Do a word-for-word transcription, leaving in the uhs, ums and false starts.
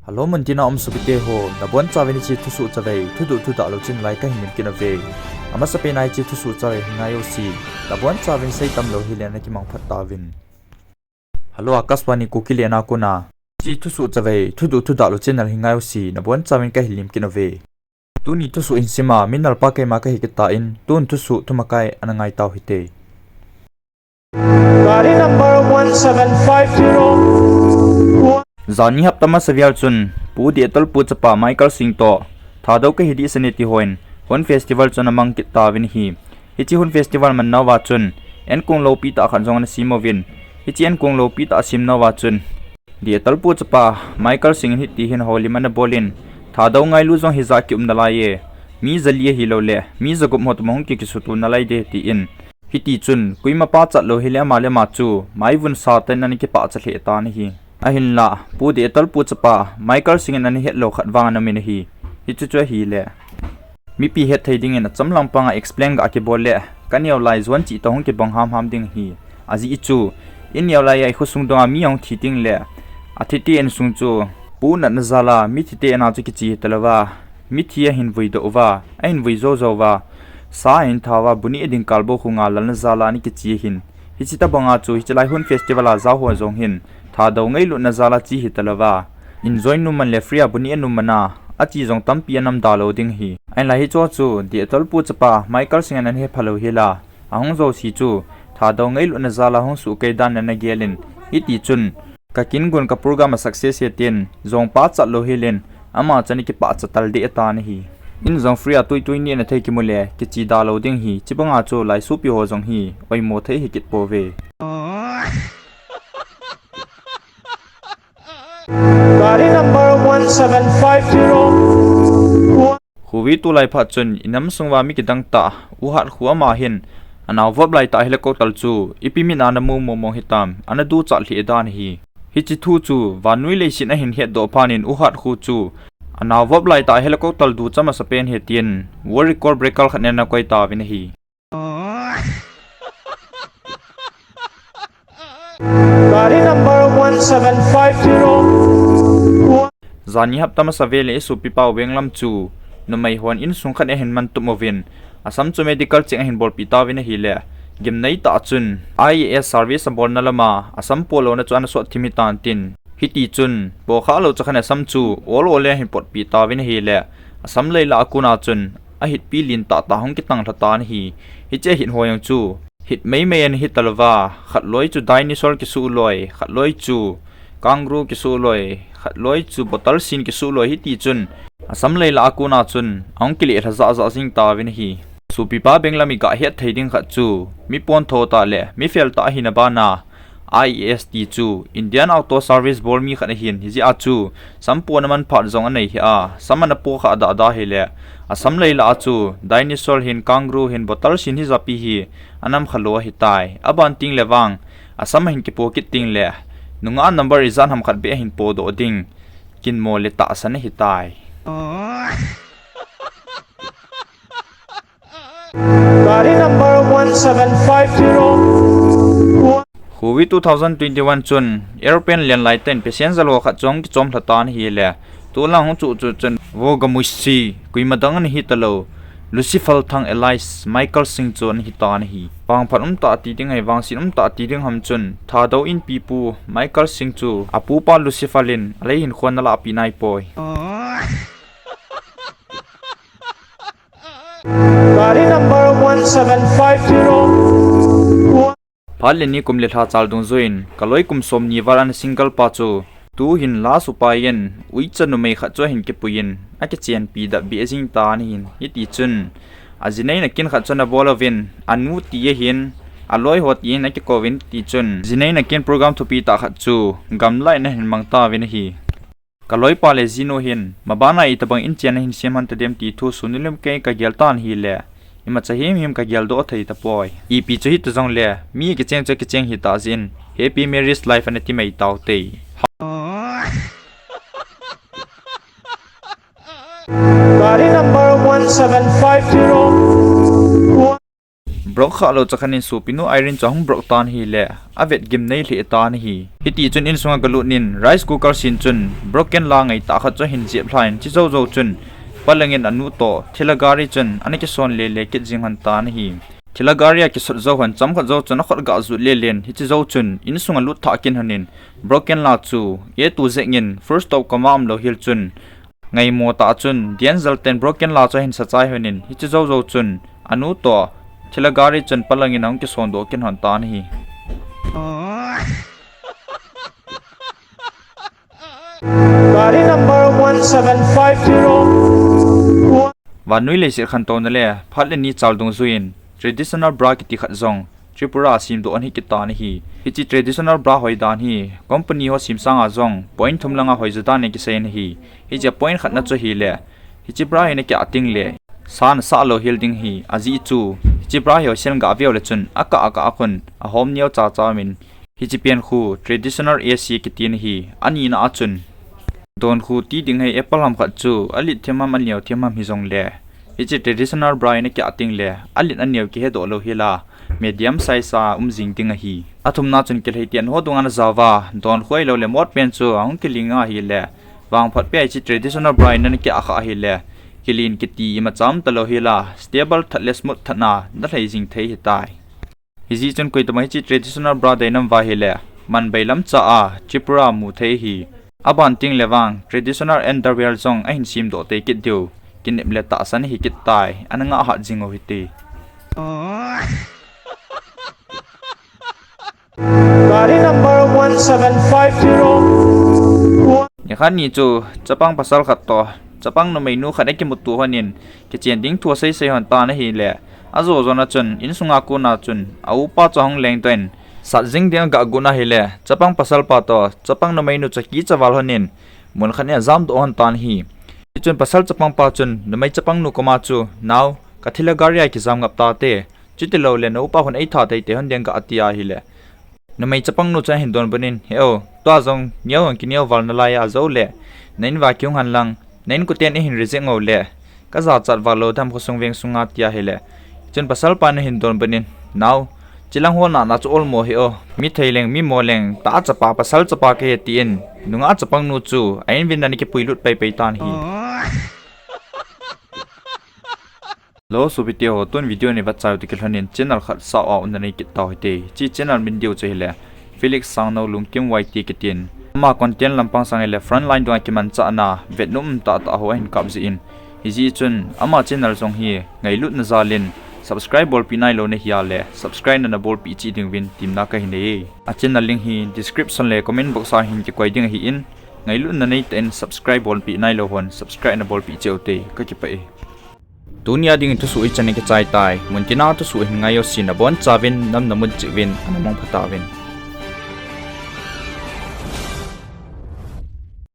Hello, muntina um sopite ho, nabonchauvin hiche thusoh chavei, thudoh thudah lou channel a kahin lim kit uve. Amasapen a hiche thusoh chavei hi ngai usi, nabonchauvin seitam lou hile nakimang phat tauvin. Hello, Akashvani Kuki le na kona. Hiche thusoh chavei, thudoh thudah lou channel hi ngai usi, nabonchauvin kahin lim kit uve. Tuni thusoh hin sima, mi nalpa keima kahi kit tan, tun thusoh thumakai ana ngai tau hite. Gari number one seven five zero. Jani hapta masa vel chun, Pu Dehtolpu chapa Michael Singh toh, Thadou kahi dehset e ti hon, Hun Festival chu ana mang kit tauvin ahi. Hiche Hun Festival man nauva chun, ankong loupi tah khat jong ana sem uvin. Hiche ankong loupi tah asem nauva chun, Dehtolpu chapa Michael Singh in hiti hin houlim ana bolin, Thadou ngailu jong hija kium nalai e. Mi jali ahilouleh, mi jagup ho toh hung kikisuto nalai de tin. Hiti chun, koima pachat lou hile ama le ama chu, maivun sa tah in ana kipachat lheh tan ahi. Ahinlah, Pu Dehtolpu chapa Michael Singh in ana het lou khat vang ana um in ahi. Hichu chu ahile, mipi hetthei dingin achomlam panga explain ga kibol le, kaneo lai juan chih toh hung kibang hamham ding ahi. Ajeh chu, ineo laiya ikhosung dunga mi ahung thi tengle, athite insung chu, pu natna jal a, mithite in a chu kiche hitalouva, mithi ahin vuidoh uva, ahin vui joujou uva, sa ahin tha uva, bu neh ding kal bou khu ngalalna jal a ana kiche ahin. Hiche tobanga chu, hiche lai Hun Festival a jaoho jong hin, Thadou ngailutna jal a che hitalouva, enjoy nom man le free a bu neh nom man a, ache jong tampi ana um da lou ding ahi. Ahinlah hicheho chu, Dehtolpu chapa Michael Singh in ana hepha lou hel a, ahung jouse chu, Thadou ngailutna jal a hung sohkei dan in ana gelin, hiti chun, kakin gon ka program a success ahi tin, jong pachat lou helin, ama chu ana kipachat tal deh tan ahi. In jong free a tuitui nehna thei kimu le, kiche da lou ding ahi, chubanga chu lai sopi ho jong hi, oimo thei hi kit pouve. Gari number one seven five zero. Khuvi tulai phat chun inam sunguva mi kidang tah, U Hat khu ama hin, anao vop laitah helicopter chu, ipi mit a ana mu mong mong hitam, ana duchat lheh dan ahi. Hiche thu chu, vannoi leiset ahin hetdoh phat in U Hat khu chu, anao vop laitah helicopter ducha masapen ahi tin, world record breaker khat in ana koi tauvin ahi. Gari number one seven five zero. Jani hapta masa vel a isopipa Venglam chu, numei hon insung khat in ahin mantup uvin, asam chu medical check ahin bolpeh tauvin ahile, gimnei tah chun, I A S service abolna lama, asam po louna chu ana sot thim hitan tin, hiti chun, po kha lou chakhan asam chu, ol ol in ahin potpeh tauvin ahile, asam lei lah a kona chun, ahitpi lentah tah hung kitang lha tan ahi. Hiche ahit ho jong chu, hit meimei ana hitalouva, khatloi chu dinosaur kisuhloi, khatloi chu kangaroo kisuhloi, khatloi chu bottle sin kisuhloi hiti chun, asam lei lah a kona chun, ahung kile lha jah jah jing tauvin ahi. Sopipa Venglam iga hetthei ding khat chu, mi pontho tah le mi fel tah ahina bana, I A S ti chu Indian Auto Service bol mi khat ahin, hijeh a chu sam pona manphat jong anei hih a, sam ana po kha dah dah hile, asam lei lah a chu dinosaur hin, kangaroo hin, bottle sin hijapi hi ana um khalou ahitai. Aban tengle vang, asam ahin kipo kit tengle, nungah number ijat ham khat beh ahin podoh ding, kinmo le tahsan ahitai. Gari number one seven five zero. Khuvi two thousand twenty-one chun, aeroplane len laitah in passenger ho khat chu ahung kichom lha tan ahile, tulang hung chuh chuh chun, Vogamushi, koima dang ana hitalou, Lucifer Thang alias Michael Singh chu ana hitan ahi. Vangphat umtah ti ding ahi, vangset umtah ti ding ham chun, Thadou Inpipu Michael Singh chu apupa Lucifer in alei hinkho ana lahpeh naipoi. Gari number one seven five zero. Phat le ni kum le lha chal dungjuiyin, kaloi kum somni val ana single pa chu, tuhin last upai in, uicha numei khat chu ahin kipuiyin, akichenpi dap beh jing tan ahi. Hiti chun, ajinei nakin khat chu ana bol uvin, anu ti ahin, aloi ho tin akikouvin, hiti chun, jinei nakin program thupi tah khat chu, gamlai in ahin mang tauvin ahi. Kaloipa le jinu hin, mabana itobang inchen ahin sem hon tadem ti thu sunu lim kei kagel tan ahile, imacha himhim kageldoh thei tapoi. Ipi chu hita jongle, mi kicheng chu kicheng hitah jeh in, happy marriage life ana ti mai taute. Gari number one seven five zero. Broke khalou chakhat in sopinu Irene chu ahung broke tan ahile, avet gimnei lheh tan ahi. Hiti chun insunga galut in rice cooker sin chun broken la ngaitah khat chu ahin jep lhan, chujou jou chun Palang in anu toh thilha gari chun ana kison lele kit jing lhon tan ahi. Thilha gari a kisot jou lhon chomkhat jou chun akhut gah jut lelen, hiche jou chun insunga lut thah kit lhon in broken la chu etu jeng in full stop comma umlou hel chun ngaimo tah chun Dianjal ten broken la chu ahin sachai lhon in, hiche jou jou chun anu toh thilha gari chun Palang in ahung kison doh kit lhon tan ahi. Gari number one seven five zero. Vannoi leiset khantouna le phat le ni chal dungjuiyin traditional bra kiti khat jong Tripura a semdoh ana hi kit tan ahi. Hiche traditional bra hoidan hi company ho sem sanga jong point thum langa hoijo dan in kisei in ahi. Hiche point khatna chu ahile, hiche bra hi nakeh teng le sa nasah lou hel ding ahi. Ajeh chu hiche bra hi hoisen gah veu le chun akah akah a khun ahom neo chacha umin, hiche pen khu traditional A C kiti in ahi. Anina a chun don khu ti ding hi apple ham khat chu alit them ham aneo them ham hijongle, hiche traditional bra hi nakeh teng le alit aneo kihedoh lou hel a medium size a um jing ding ahi. Athumna chun kilhei ten ho dunga najao uva don khu ahilou le mot pen chu ahung kiling ahile, vangphat peh a hiche traditional bra hi nakeh kha ahile, kilen kiti imacha umtalou hel a stable that le smooth that na nalhai jing thei ahitai. Hijeh chun koitobang hiche traditional bra dei naum uva ahile, man bailam cha a Tripura mu thei ahi. Aban teng le vang traditional underwear jong ahin semdoh tei kit diu kinep le tahsan ahi kit tai, ana ngah hat jing u hite. Gari number one seven five zero. Nikhat ni chu chapang pasal khat toh chapang numeinu khat akimuto lhon in, kichen ding thu asei sei lhon tan ahile, ajo jona chun insunga kona chun aupa chu ahung lengdoh in, sat jing ding agah got ahile, chapang pasal pa toh chapang numeinu chu akicha val lhon in, mun khat in ajamdoh lhon tan ahi. Hichun pasal chapang pa chun numei chapang nu koma chu, "Nao, kathilha gari a kijam ngap tate. Chutilou le naupa hon eitha teitei lhon ding ka," ati ahile, numei chapang nu chun ahin donbut in, "He o, tua jong neo hon kineo val nalai a jou le, na in uva kihung hen lang, na inkoten eihin reject ngou le, kajachat val lou dem khosung veng sunga," ati ahile, chun pasal pan ahin donbut in, "Nao, chilang ho nahna chu olmo he o, mi thei leng mi mo leng tah chapa pasal chapa kahi," tin nungah chapang nu chu a in uvin ana kipuilut paipai tan ahi. Hello sopite ho, tun video nei vachai u toh kilhon in channel khat sao a um nanei kit tau hite. Hiche channel min diu chu ahile Felix Sangnou Lungkim Y T kitin. Ama content lampang sang ahile frontline dunga kimanchahna vetnom umtah tah ho ahin kap jeh in, hijeh chun ama channel jong hi ngailutna jal in subscribe bolpeh nailou nahi a le subscribe nana bolpeh cheh ding uvin temna kahin nei e. A channel link hi description le comment box a hin kikoi ding ahin, ngailutna neitah in subscribe bolpeh nailou hon subscribe nabolpeh cheh ute, kakipah e. Tunia dingin thusoh hichan in kichai tai. Muntina thusoh hin ngai jousen abonchauvin nam namu cheh uvin ana mangpha tauvin.